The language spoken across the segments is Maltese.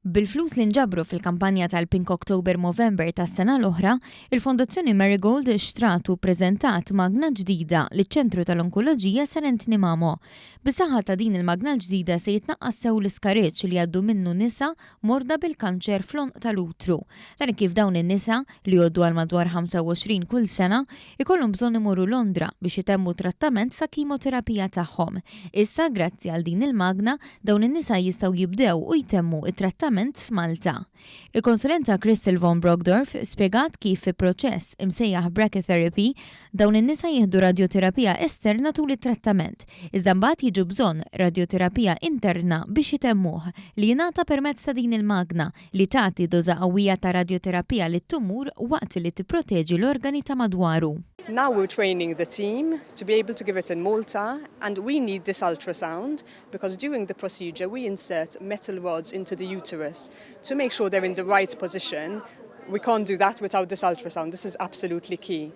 Bil-flus li nġabru fil-kampanja tal-Pink October Movember tas-sena l-oħra, il-Fondazzjoni Marigold xtrat u ppreżentat magna ġdida liċ-Ċentru tal-Onkoloġija Sir Anthony Mamo. Bis-saħħa ta' din il-magna l-ġdida se jitnaqqas sew l-iskariġġ li jgħaddu minnu nisa morda bil-kanċer fl-għonq tal-utru. Dan hekk kif dawn in-nisa, li jgħoddu għal madwar 25 kull sena, ikollhom bżonn imorru Londra biex itemmu t-trattament ta' kimoterapija tagħhom. Issa, grazzi għal din il-magna, dawn in-nisa jistgħu jibdew u jtemmu t-trattament f'Malta. Il-konsulenta Christel von Brockdorff spjegat kif fi proċess imsejjaħ brachytherapy, dawn in-nisa jieħdu radjoterapija esterna tul it-trattament, iżda mbagħad jiġu bżonn radjoterapija interna biex itemmuh, li jingħata permezz ta' din il-magna li tagħti doża qawwija ta' radjoterapija lit-tumur waqt li tipproteġi l-organi ta' madwaru. Now we're training the team to be able to give it in Malta and we need this ultrasound because during the procedure we insert metal rods into the uterus to make sure they're in the right position. We can't do that without this ultrasound. This is absolutely key.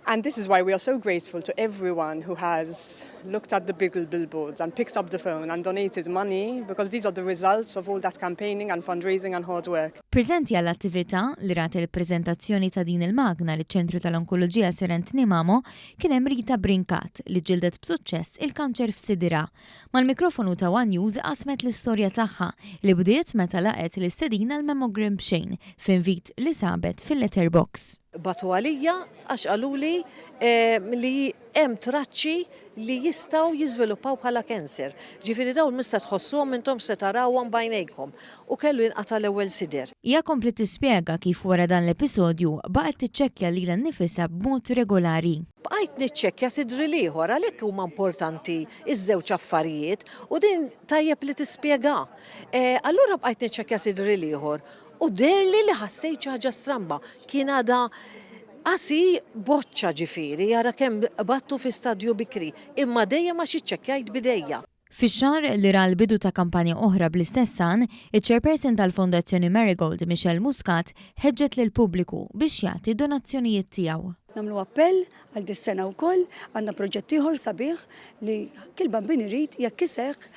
And this is why we are so grateful to everyone who has looked at the big billboards and picked up the phone and donated money because these are the results of all that campaigning and fundraising and hard work. Preżenti għall-attività li rat il-preżentazzjoni ta' din il-magna liċ-Ċentru tal-Onkoloġija Sir Anthony Mamo kien hemm Rita Brincat li ġġieldet b'suċċess il-kanċer f'sidirha. Mal-mikrofonu ta' one News qasmet l-istorja tagħha li bdiet meta laqgħet l-istedina għall-mammogram b'xejn f'invit li sabet fil-letterbox. Bagħtu għalija għax qaluli li hemm traċċi li jistgħu jiżviluppaw bħala cancer. Ġifieri dawn mhux se tħossuhom intom se tarawhom b'għajnejkom. U kellu jinqata' l-ewwel sider. Hija kompliet tispjega kif wara dan l-episodju baqgħet tiċċekkja lilha nnifisha b'mod regolari. Bqajt niċċekkja sidri l-ieħor għalhekk huma importanti ż-żewġ affarijiet u din tajjeb li tispjega. Allura bqajt niċċekkja sidri l-ieħor U deherli li ħassejt xi ħaġa stramba. Kien għadha qasi boċċa ġifieri, ara kemm qbadtu fi stadju bikri, imma dejjem għax iċċekkjajt b'idejja. Fix-xahar li ra l-bidu ta' kampanja oħra bl-istess għan, iċ-Chairperson tal-Fondazzjoni Marigold Michelle Muscat ħeġġet lill-pubbliku biex jagħti d-donazzjonijiet tiegħu. Nagħmlu appell għal dis-sena wkoll għandna proġett ieħor sabiħ li kull bambin irid jekk iseħħ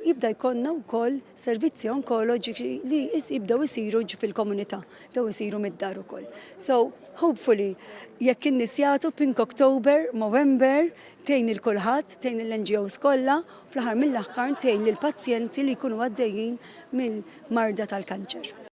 jibda jkollna wkoll servizzi onkoloġiċi li jibdew isiru fil-komunità, jibdew isiru mid-dar ukoll. So hopefully jekk in-nies jagħtu Pink October, Movember, tgħin lil kulħadd, tgħin lill-NGOs kollha, fl-aħħar mill-aħħar tgħin lill-pazjenti li jkunu għaddejjin mill-marda tal-kanċer.